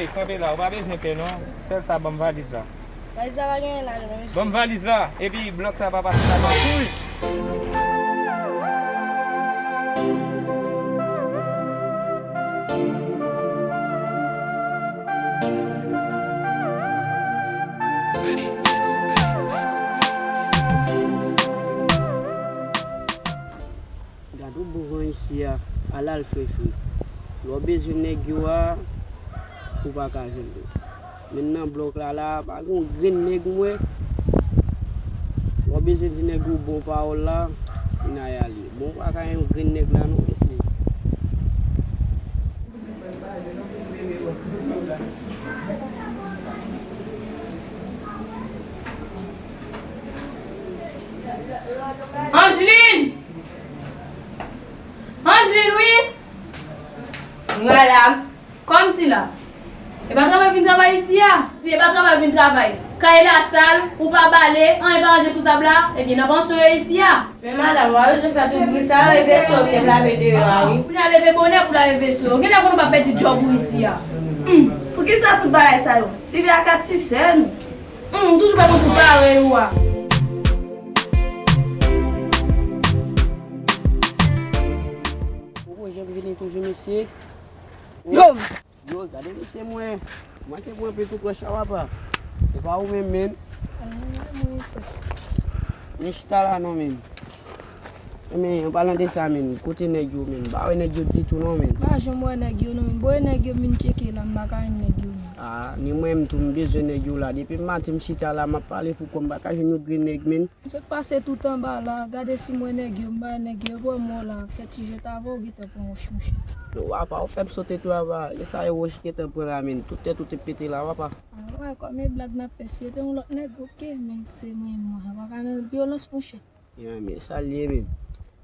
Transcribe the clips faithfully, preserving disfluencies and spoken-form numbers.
Kanpe la, ou pa bezwen pè non. Sèl sa, ban m valiz la. Valiz la pa gen anyen ladan, non, mesye. Ban m valiz la, epi blòk sa pa pase ladan. Wi. Gade yon bon van isi a, ala l fre fre. Lè w bezwen nèg yo a, ou pa ka jwenn yo. Men nan blòk la la, pa gen yon grenn nèg m wè. Lè w bezwen di nèg yo bon pawòl la, vin a y ale. Bon, ou pa ka gen yon grenn nèg la non, mesye. Angeline! Angeline, wi! Wi, madanm. Kòmsi la? E pa travay vin travay isi a? Si e pa travay vin travay, kay la sal, ou pa bale, anyen pa ranje sou tab la, ebyen nan pansyon yo isi a. Men madanm, ou pa bezwen fè tout bri sa yo, e veso m te lave deyò a, wi. Ou nan leve bonè pou lave veso yo. Genlè konnen w pa pèdi djòb ou isi a. Hmm. Poukisa tout bagay sa yo? Ti vi a ka ti sè nou. Hmm, ou toujou pa konn pou parèy ou a. Ou jan vini toujou, mesye. Yo! Yo, gade mesye mwen. Manke pran pil pou pran cha papa. Se pa ou menm, men. Men chita la non, men. Men, an palan de sa, men, kote nèg yo, men? M pa wè nèg yo ditou non, men. M pa janm wè nèg yo non, men. Bon, e nèg yo m vin tcheke la, m pa ka jwenn nèg yo, men. Ah, ni mwen menm tou, m bezwen nèg yo la. Depi maten m chita la, m ap pale pou kò m, m pa ka jwenn yon grenn nèg, men. M sot pase tout anba la, gade si m wè nèg yo, m ba nèg yo, bon, mò la, fè ti jwèt avè w, gentan pran wòch, monchè. Non, apa, ou fè m sote tou apa, e sa e wòch gentan pran la, men, tout tèt ou te pete la, apa. Ah, wè, kòm e blag n ap fè, si se te yon lòt nèg, oke, men se mwen, mwen, apa ka nan vyolans, monchè. Ya, men, sa l ye, men.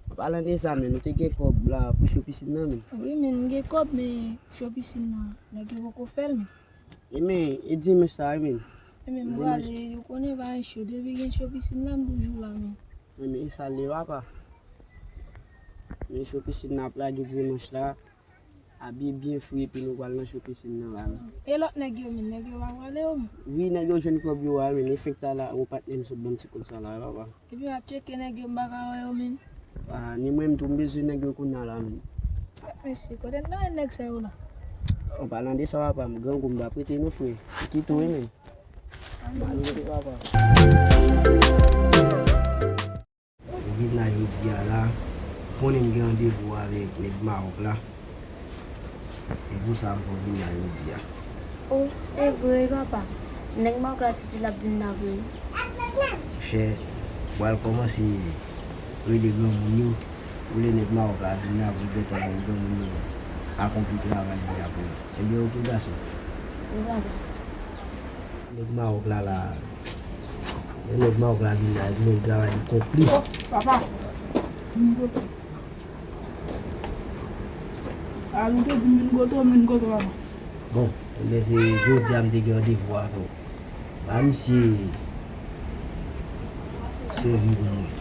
An palan de sa, men, nou te gen kòb la pou cho pisin nan, men. Wi, men, m gen kòb, men cho pisin nan, nèg yo poko fè l, men. E men, e dimanch sa, e men. E men, m prale, ou konnen bagay cho, depi gen cho pisin nan, m toujou la, men. E men, e sa l ye, papa. Men cho pisin nan ap lage dimanch la, abiye byen fri, epi nou pral nan cho pisin nan la, men. E lòt nèg yo, men, nèg yo pa prale yo, men. Wi, nèg yo jwenn kòb yo a, men, e fenk ta la, yon patnè m sot ban m ti kòb sa la, papa. Epi m ap tcheke nèg yo, m pa ka wè yo menm. Ah, ni mwen menm tou, m bezwen nèg yo kounye a la menm. Mesye, kote n ta wè nèg sa yo la? An palan de sa, papa, m grangou, m pa prete nou, frè. Kite w, wi, menm. M ale kote papa. Ou vin la jodi a la, konnen m gen randevou avèk nèg Mawòk la. E pou sa m fè w vin la jodi a. O, e vre wi, papa. Nèg Mawòk la te di l ap vin la vre wi. Monchè, ou pral kòmanse rele granmoun yo. Ou lè nèg Mawòk la vin la pou l gentan jwenn granmoun yo akonpli travay li a pou li. Ebyen, oke, gason. Wi, papa. Nèg Mawòk la la. Nèg Mawòk la vin la, vin travay li konpli. O, papa. Vin kote. A, nou te di m vin kote w, m vin kote w, papa. Bon, ebyen, se jodi a m te gen randevou avè w. Ba misye sèvi pou mwen.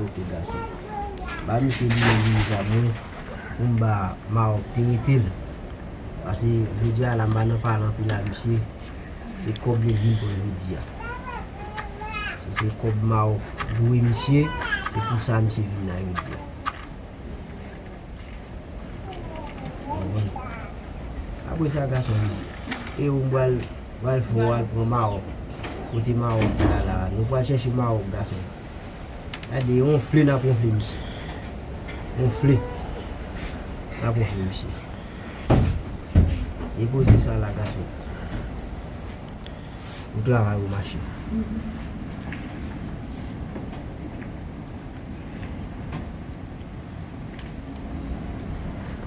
Oke, gason. Ba misye li menm vin sa mwen pou m ba Mawòk te rete l. Paske jodi a la, m pa nan pale anpil a misye. Se kòb li vin pran jodi a. Se, se kòb Mawòk dwe misye. Se pou sa misye vin la jodi a. Konprann? Apre sa, gason, e ou pral, pral fè w al pran Mawòk. Kote Mawòk la la, nou pral chèche Mawòk, gason. Gade, wonfle n ap wonfle misye. Wonfle n ap wonfle misye. Depoze sa la, gason. Ou travay ou mache.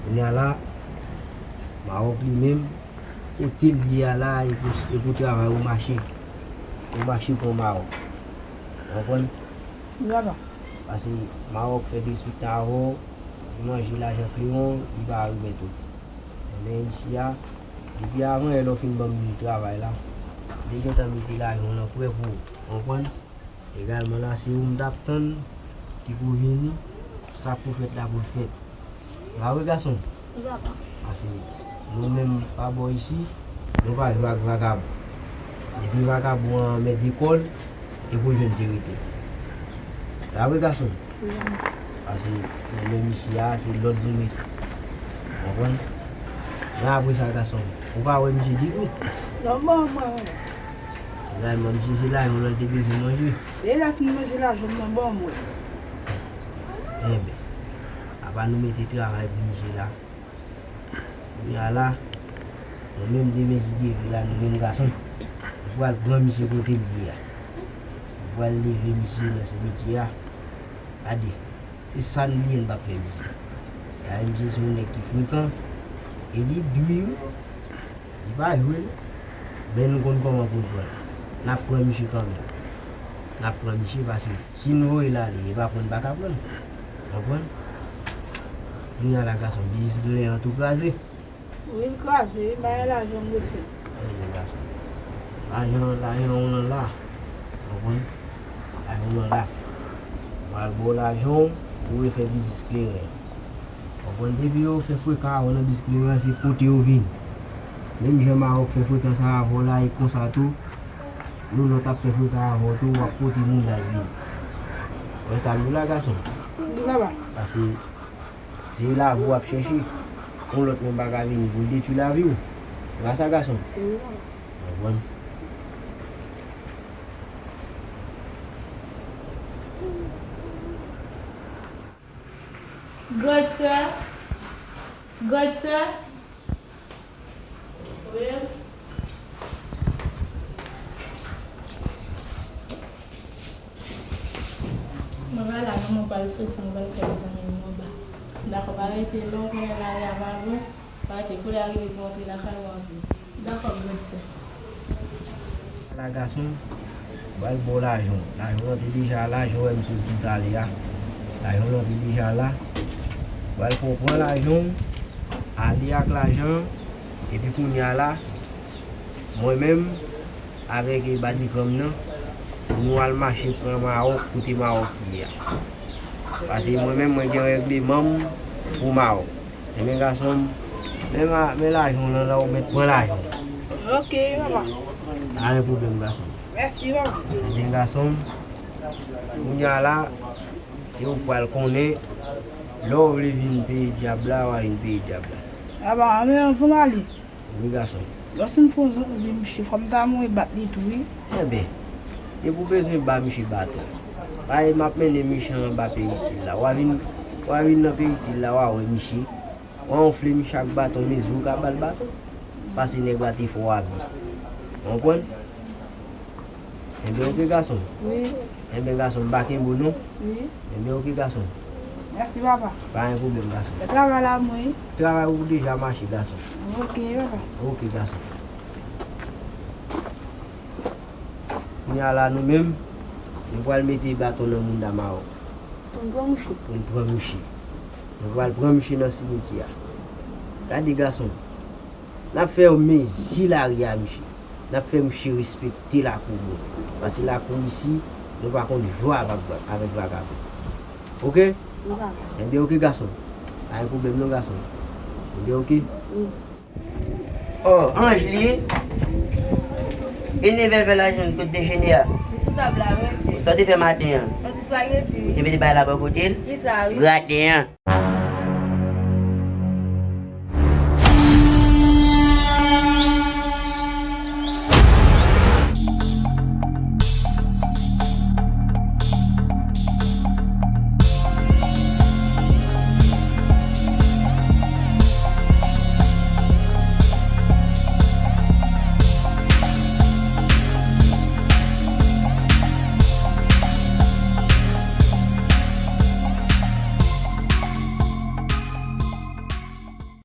Kounye a la, Mawòk li menm, kote l ye a la, e pou, e pou travay ou mache. Ou mache pran Mawòk. Ou konprann? Wi, papa. Paske Mawòk fè derespektan avè w, li manje lajan kleyon, li pa remèt ou. Men isi a, depi avan yè lè w fin ban m travay la, Li gentan mete lajan w nan prè pou ou, konprann? Egalman la, se ou m t ap tann ki pou vini, sa k pou fèt la pou l fèt. Pa vre, gason m? Wi, papa. Paske nou menm pa bò isi, nou pa jwe ak vagabon. Depi vagabon an mèt de kò l, e pou l jwenn te rete. Pa vre, gason m? Wi, papa. Paske nou menm isi a, se lòd nou mete. Konprann? Men apre sa, gason m, ou pa wè misye ditou? Non, bon, mwen wè. Egalman, misye se lajan w lan l te bezwen manje. E lè fin manje lajan m nan, ban mwen. Enben, apa nou mete travay pou misye la. Kounye a la, nou menm demen si Dye vle la, nou menm gason, nou pral pran misye kote l ye a. Nou pral leve misye nan simitye a. Gade, se sa n bliye n p ap fè misye. Gade, misye se yon nèg ki frekan, e li dri wi. Li pa jwe non. Men nou konn kòman pou n pran l. N ap pran misye kanmenm. N ap pran misye paske si n voye l ale, e pa pran n pa ka pran l. Konprann? Kounye a la, gason, biznis kleren an tou kraze. Wi, l kraze, wi, bagay lajan m refè. Ebyen, gason. Lajan, lajan w lan la. Konprann? Lajan w lan la. Mwen al ba w lajan w pou w refè biznis kleren. Konprann? Depi yo fè frekan avè w nan biznis kleren an, se pote yo vini. Menm jan Mawòk fè frekan sa avè w la, e konsa tou, yon lòt ap fè frekan avè w tou, w ap pote moun dal vini. Wè sa m di w la, gason? Wi, papa. Paske se lavi w ap chèche. Yon lòt moun pa ka vini pou l detwi lavi w. Se pa sa, gason? Wi, papa. Konprann? Grand sè, grand sè. Wi. Mwen pa la non, mwen pral soti, mwen pral fè zanmi m anba. Dakò, pa rete non, konnen lari a pa bon. Pa rete, koulye a rive pou antre lakay ou antre. Dakò, grand sè. La, gason m, m pral ba w lajan w. Lajan w lan te deja la, jan w wè m sot di w talè a. Lajan w lan te deja la. M pral fè w pran lajan w, ale ak lajan an, epi kounye a la, mwen menm, avèk, e, badikranm nan, pou nou al mache pran Mawòk kote Mawòk ye a. Paske mwen menm, mwen gen règleman m pou Mawòk. Ebyen, gason m, men ma-, men lajan w lan la, ou mèt pran lajan w. Ok, papa. Pa gen pwoblèm, gason m. Mèsi, papa. Ebyen, gason m, kounye a la, se ou k pral konnen, lè w vle vin peye dyab la, w a vin peye dyab la. Papa, men anvan m ale. Wi, gason. Lòske m fè yon zanmi misye, fò m ta mouri bat li tou, wi. Enben, depi w bezwen ba misye baton. Paske m ap mennen misye anba peristil la. W a vin, w a vin nan peristil la, w a wè misye. W a wonfle misye ak baton, men zye w ka ba l baton. Paske nèg la te fè w abi. Ou konprann? Enben, oke, gason m. Wi. Enben, gason m, pa kenbe w non. Wi. Enben, oke, gason m. Mèsi, papa. Pa gen pwoblèm, gason m. Fè travay la, mwen. Travay ou deja mache, gason m. Oke, papa. Oke, gason m. Kounye a la, nou menm, nou pral mete baton nan mouda Mawòk. Pou n pran mouche. Pou n pran mouche. Nou pral pran mouche nan simityè a. Gade, gason m. N ap fè yo mezi lari a, misye. N ap fè misye respekte lakou moun. Paske lakou isi, nou pa konn jwe avèk, avèk vagabon. Oke? Wi, papa. Enben, oke, gason. Pa gen pwoblèm non, gason. Enben, oke? Wi. Oh, Ange li ye? E nevè l fè la jwenn kot dejene a? Li sou tab la, mesye. Sa w te fè maten an? Yon ti spageti, wi. Ou te mete bagay la bò kote l? Li sa, wi. Graten an.